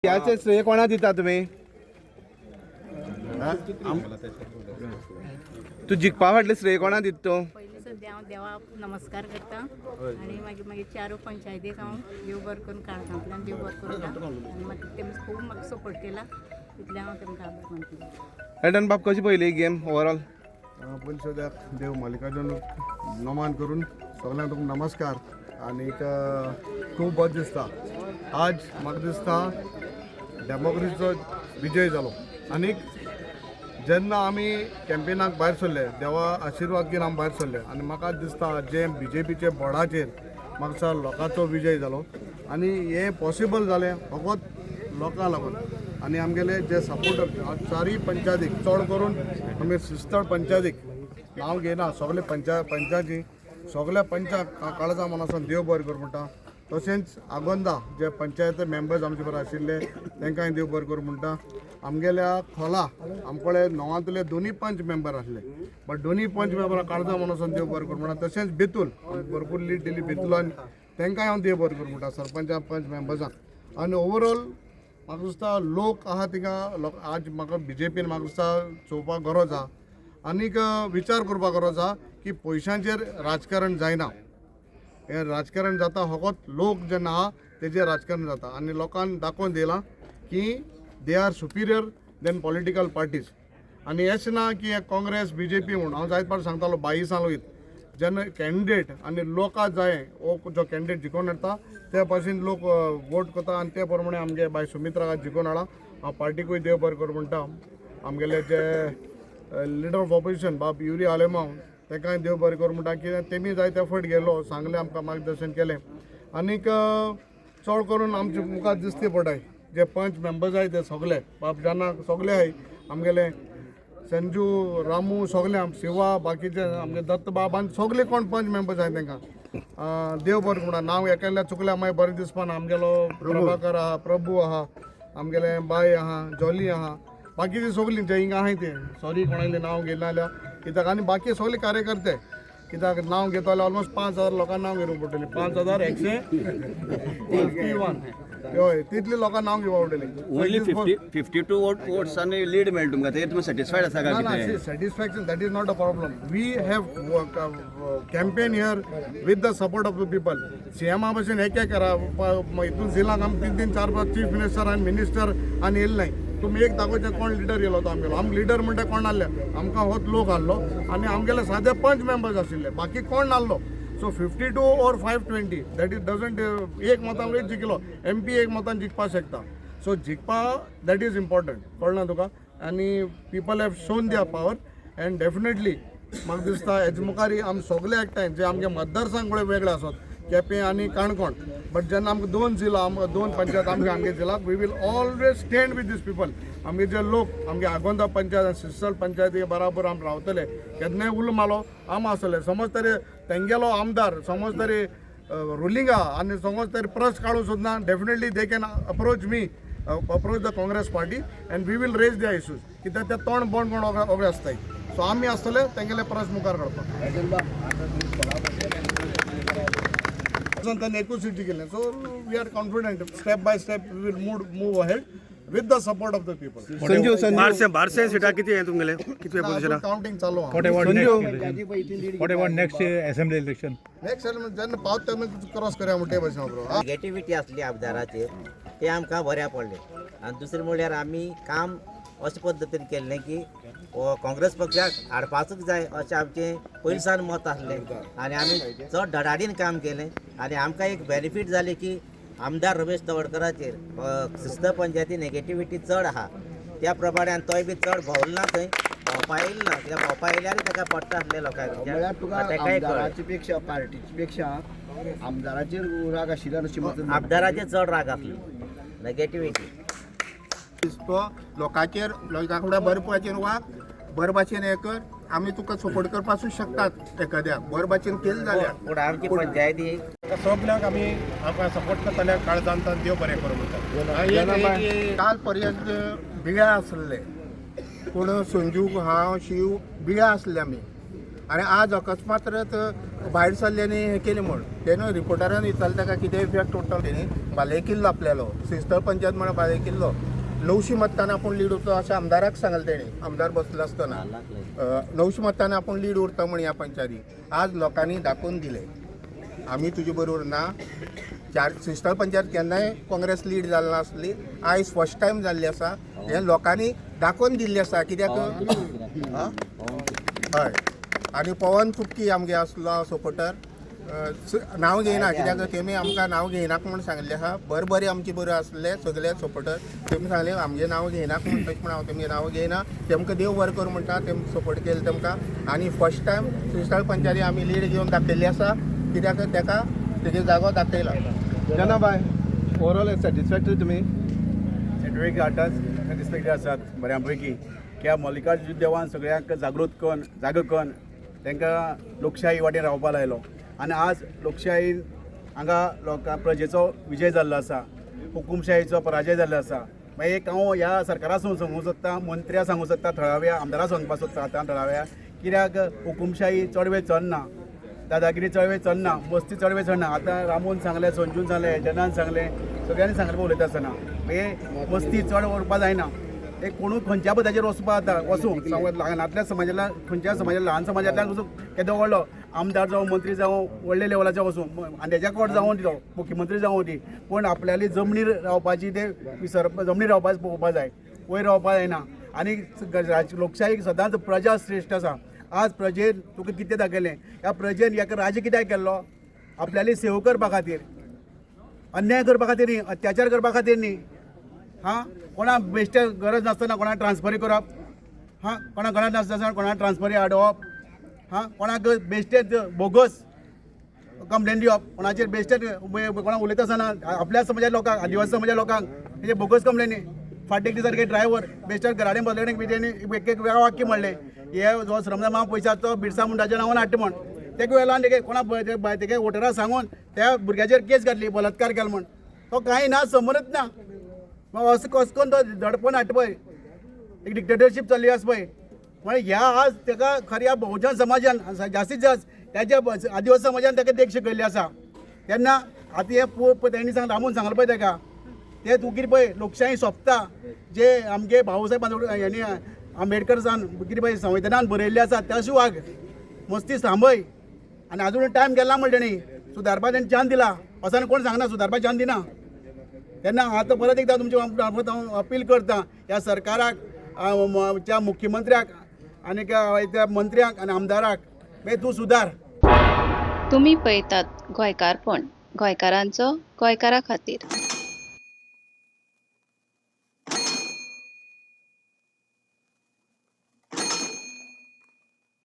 त्याचे श्रेय कोणा दिता तुमी? तूं जिखपा फाटलें श्रेय कोणा दिता तूं? पयलीं सद्या हांव देवाक नमस्कार करता आनी मागीर मागीर चारू पंचायतीक हांव देव बरें करून, काळजांतल्यान देव बरें करून आनी मागीर तेमी खूब म्हाका सपोर्ट केला, तितलें हांव तेमकां आभार मानता. एल्टन बाब, कशी पळयली गेम ओवरऑल? पयलीं सद्याक देव मल्लिकार्जून नमन करून सगल्यांक तुमकां नमस्कार. आनीक खूब बरें दिसता. आज म्हाका दिसता डेमोक्रेसीचो विजय जालो. आनीक जेन्ना आमी कॅम्पेनाक भायर सरले, देवा आशिर्वाद घेवन आमी भायर सरले आनी म्हाका दिसता जे बीजेपीचे बोर्डाचेर म्हाका दिसता लोकांचो विजय जालो आनी हें पॉसिबल जालें फकत लोकां लागून आनी आमगेले जे सपोर्टर चारूय पंचायतीक, चड करून आमगे श्रीस्थळ पंचायतीक नांव घेयना, सगळे पंचायती, सगळ्या पंचाक काळजा मनासून देव बरें करूं म्हणटा. तशेंच आगोंदा जे पंचायत मेंबर्स आमचे बरोबर आशिल्ले, तांकांय देव बरें करूं म्हणटा. आमगेल्या खोला आमकडे णवांतले दोनूय पंच मेंबर आसले, बट दोनूय पंच मेंबरां काळजा मनासून देव बरें करूं म्हणटा. तशेंच बेतूल भरपूर लीड दिली बेतुलान, तांकांय हांव देव बरें करूं म्हणटा, सरपंचा पंच मेंबर्सांक. आनी ओवरऑल म्हाका दिसता लोक आहा थिंगा लोक आज म्हाका बीजेपीन म्हाका दिसता चोवपाक गरज आहा आनीक विचार करपाक गरज आहा की पयशांचेर राजकारण जायना. हें राजकारण जाता फकत लोक जेन्ना आहा तेजेर राजकारण जाता आनी लोकांक दाखोवन दिलां की they are superior than political parties. आनी हेंच ना की हे काँग्रेस बीजेपी म्हूण हांव जायत फावट सांगतालो बाईसां लोगीत, जेन्ना कॅन्डिडेट आनी लोकां जाय हो जो कॅन्डिडेट जिखोवन हाडटा ते भाशेन लोक वोट करता आनी ते प्रमाणे आमगे बाय सुमित्रा जिखोवन हाडा. हांव पार्टीकूय देव बरें करूं म्हणटा. आमगेले जे लिडर ऑफ ऑपोजिशन बाब युरी आलेमांव, तांकांय देव बरें करूं म्हणटा, कित्याक तेमी जायते एफर्ट गेलो, सांगलें, आमकां मार्गदर्शन केलें. आनीक चड करून आमचे मुखार दिसती पडटाय जे पंच मेंबर्स आहाय ते सगले, बाब जाना सगले आहाय, आमगेले संजू, रामू, सगले, आम शिवा, बाकीचे आमगे दत्त बाब आनी सगले कोण पंच मेंबर्स आहाय तांकां देव बरें म्हणटा. नांव एकल्या चुकल्या मागीर बरें दिसपाना. आमगेलो प्रभाकर आहा, प्रभू आहा, आमगेले बाय आहा, जॉली आहा, बाकीचे सगलीं जे हिंगा आहाय ते, सॉरी कोणाले नांव घेयना जाल्यार, कित्याक आनी बाकी सगले कार्यकर्ते, कित्याक नांव घेता जाल्यार ऑलमोस्ट 5,000 लोकांक नांव घेवंक पडटलें. 5,151, हय, तितली लोकांक नांव घेवपा पडटलें. ओनली 52 वोट्सांनी लीड मेळ्ळें तुमकां, तेजेर तुमी सॅटिस्फायड आसा काय? ना. कितें? See, satisfaction, that is not a problem. We have campaign here with the support of the people. सीएमा भशेन एक एक करा हितून जिलाक आमी तीन तीन चार पांच चीफ मिनिस्टर आनी मिनिस्टर आनी येयले नाय. तुमी एक दाखोवचें कोण लिडर येयलो तो आमगेलो. आम लिडर म्हणटा कोण नासले आमकां, होच लोक आहलो आनी आमगेले सादे पंच मेंबर्स आशिल्ले, बाकी कोण नासलो. So 52 or 520, that is doesn't, एक मतान वयर जिखलो, एमपी एक मतान जिखपाक शकता. सो जिखपा that is important, कळना तुका? आनी people have shown their power and definitely म्हाका दिसता हेजे मुखार आमी सगळे एकठांय जे आमगे मतदारसंघ वेगळे आसात, केपें आनी काणकोण, बट जेन्ना आमकां दोन जिल्ला, आमकां दोन पंचायत आमगे आमगे जिल्लाक, we will always stand with these people. आमगे जे लोक आमगे आगोंदा पंचायत आनी श्रीस्थळ पंचायती बराबर आमी रावतले. केन्नाय उलो मारलो आम आसतले. समज तरी तेंगेलो आमदार समज तरी रुलिंग आहा आनी समज तरी प्रश्न काडूंक सोदना, definitely they can approach me, approach the Congress party and we will raise the issues, कित्याक ते तोंड बंद कोण ओगळे आसताय. सो आमी आसतले तेंगेले प्रश्न मुखार काडपाक. तांणी एकूच seat जिखिल्लें. So we are confident, step by step we will move ahead with the support of the people. Sanjeev, Sanjeev. Barse Barse सिटा किती आहे तुमगेले, कितवे पोझिशन? काउंटिंग चालू आहा. Sanjeev. What about next assembly election? Next जेन्ना पावत तेन्ना क्रॉस करया म्हणटे भशेन bro. Negativity आसली आमदाराचेर, तें आमकां बऱ्या पडलें. आनी दुसरें म्हणल्यार आमी काम अशे पद्दतीन केल्लें की हो काँग्रेस पक्षाक हाडपाकूच जाय अशें आमचें पयलीं मत आसलें आनी आमी चड धडाडीन काम केलें. आनी आमकां एक बेनिफीट जालें की आमदार रमेश तवडकराचेर श्रीस्थळ पंचायती नेगेटिविटी चड आहा, त्या प्रमाणे आनी तोय बी चड भोंवलो ना, थंय भोंवपा येयलो ना, कित्याक भोंवपा येयल्यार ताका पडटा आसलें लोकांक. म्हळ्यार तुका ताकाय कळ्ळें. आमदाराची पेक्षा, पार्टीची पेक्षा आमदाराचेर राग आशिल्ल्यान अशें मत? आमदाराचेर चड राग आसलो, नेगेटिविटी. तो लोकांचेर, लोकां कडेन बरे भाशेन वाग, बरे भाशेन हें कर, आमी तुका सपोर्ट करपाक सुद्दां शकतात एखाद्या बरे भाशेन केलें जाल्यार. पूण आमची पंचायती सगल्यांक आमी आमकां सपोर्ट करतल्या काळजान देव बरें करूं म्हणटा. काल पर्यंत बिळ्या आसले, पूण संजू, हांव, शिव बिळ्या आसले आमी. आनी आज अकस्मात भायर सरले आनी हें केलें म्हूण तेणें रिपोर्टरान विचारलें ताका कितें इफेक्ट उरतलो. तेणी बालेकिल्लो आपल्यालो श्रीस्थळ पंचायत म्हणून बालेकिल्लो 900 मतान आपूण लीड उरता अशें आमदाराक सांगलें तेणी, आमदार बसलो आसतना 900 मतान आपूण लीड उरता म्हण ह्या पंचायती. आज लोकांनी दाखोवन दिलें आमी तुजे बरोबर ना. 4 श्रीस्थळ पंचायत केन्नाय काँग्रेस लीड जाल नासली, आयज फर्स्ट टायम जाल्ली आसा. हें लोकांनी दाखोवन दिल्लें आसा कित्याक हय. आनी पवन तुपकी आमगे आसलो सपोर्टर, नांव घेयना कित्याक तेमी आमकां नांव घेयनाक म्हूण सांगिल्लें आसा. बरें बरें आमचे बरें आसले सगळे सपोर्टर, तेमी सांगलें आमगे नांव घेयनाक म्हूण, तशें म्हूण हांव तेमगे नांव घेयना. तेमकां देव बरें करूं म्हणटा, तेम सपोर्ट केले तेमकां. आनी फर्स्ट टायम श्रीस्थळ पंचायती आमी लीड घेवन दाखयल्ली आसा कित्याक तेका तेजे जागो दाखयला. जना बाय, ओवरऑल सॅटिस्फॅक्टरी तुमी? सॅटिस्फॅक्टरी आतांच सॅटिस्फॅक्टरी आसात बऱ्या पैकी. कित्याक मल्लिकार्जून देवान सगळ्यांक जागृत करून जागो करून तांकां लोकशाही वाटेन रावपा लायलो आनी आज लोकशाहीन हांगा लोकां प्रजेचो विजय जाल्लो आसा, हुकुमशाहीचो पराजय जाल्लो आसा. मागीर एक हांव ह्या सरकारा सांगूंक सोदता, मंत्र्या सांगूंक सोदता, थळाव्या आमदारा सांगपाक सोदता आतां थळाव्या, कित्याक हुकुमशाही चड वेळ चलना, दादागिरी चड वेळ चलना, मस्ती चड वेळ चलना. आतां रामून सांगलें, संजून सांगलें, जनान सांगलें, सगळ्यांनी सांगलें उलयता आसतना मागीर मस्ती चड उरपा जायना. एक कोणूय खंयच्या पदाचेर वचपा आतां वचूं, ल्हानांतल्या समाजांतल्या खंयच्या समाजांतल्या ल्हान समाजांतल्यान वचूं, केदो व्हडलो आमदार जावं मंत्री जावं व्हडले लेवलाचेर वचूं, आनी कोण जावं दी, तो मुख्यमंत्री जावं दी, पूण आपल्याली जमनीर रावपाची ते विसरपा, जमनीर रावपाक पळोवपा जाय, वयर रावपा जायना. आनी लोकशाही सदांच प्रजा श्रेश्ठ आसा. आज प्रजेन तुका कितें दाखयलें, ह्या प्रजेन ह्या राज्य कित्याक केल्लो, आपल्याली सेवा करपा खातीर, अन्याय करपा खातीर न्ही, अत्याचार करपा खातीर न्ही. हां, कोणा बेश्टे गरज नासतना कोणा ट्रान्सफरी करप, हां, कोणा गरज नासतना कोणा ट्रान्सफरी हाडप, हां, कोणाक बेश्टे बोगस कंप्लेन दिवप, कोणाचेर बेश्टे कोणाक उलयता आसतना आपल्या समाजा लोकांक, आदिवासी समाजा लोकांक तेजे बोगस कंप्लेनी. फाटीं एक दिसा ड्रायव्हर बेश्टे घराडेन बसले कडेन एक एक वाक्य म्हणलें, हे जो श्रमदान मामा पयशे तो बिरसा मुंडाच्या नांवान हाडटा म्हण, तेका वेल्यान तेगे कोणा तेगे वोटरा सांगून त्या भुरग्याचेर केस घातली बलात्कार केलो म्हण, तो कांय ना समजच ना. मागीर असो कसो करून तो दडपण हाडटा पळय, एक डिक्टेटरशीप चल्ली आसा पळय. म्हळ्यार ह्या आज तेका खऱ्या बहुजन समाजान जास्तीत जास्त त्याच्या आदिवासी समाजान ताका देख शिकयल्ली आसा. तेन्ना आतां हें तेणी सांग रामून सांगलें पळय तेका, ते तूं कितें पळय लोकशाही सोंपता जे आमगे भाऊसाहेब हांणी आंबेडकर सान कितें पळय संविधानान बरयल्लें आसा तशें वाग, मस्ती थांबय. आनी आजून टायम गेला म्हणलें तेणी सुदारपा तेणी चान्स दिला, असो कोण सांगना सुदारपा चान्स दिना. तेन्ना आतां परत एकदां तुमचे मार्फत हांव अपील करता ह्या सरकाराक, त्या मुख्यमंत्र्याक आनी त्या मंत्र्यांक आनी आमदाराक, मागीर तूं सुदार. तुमी पळयतात गोंयकारपण, गोंयकारांचो गोंयकारा खातीर.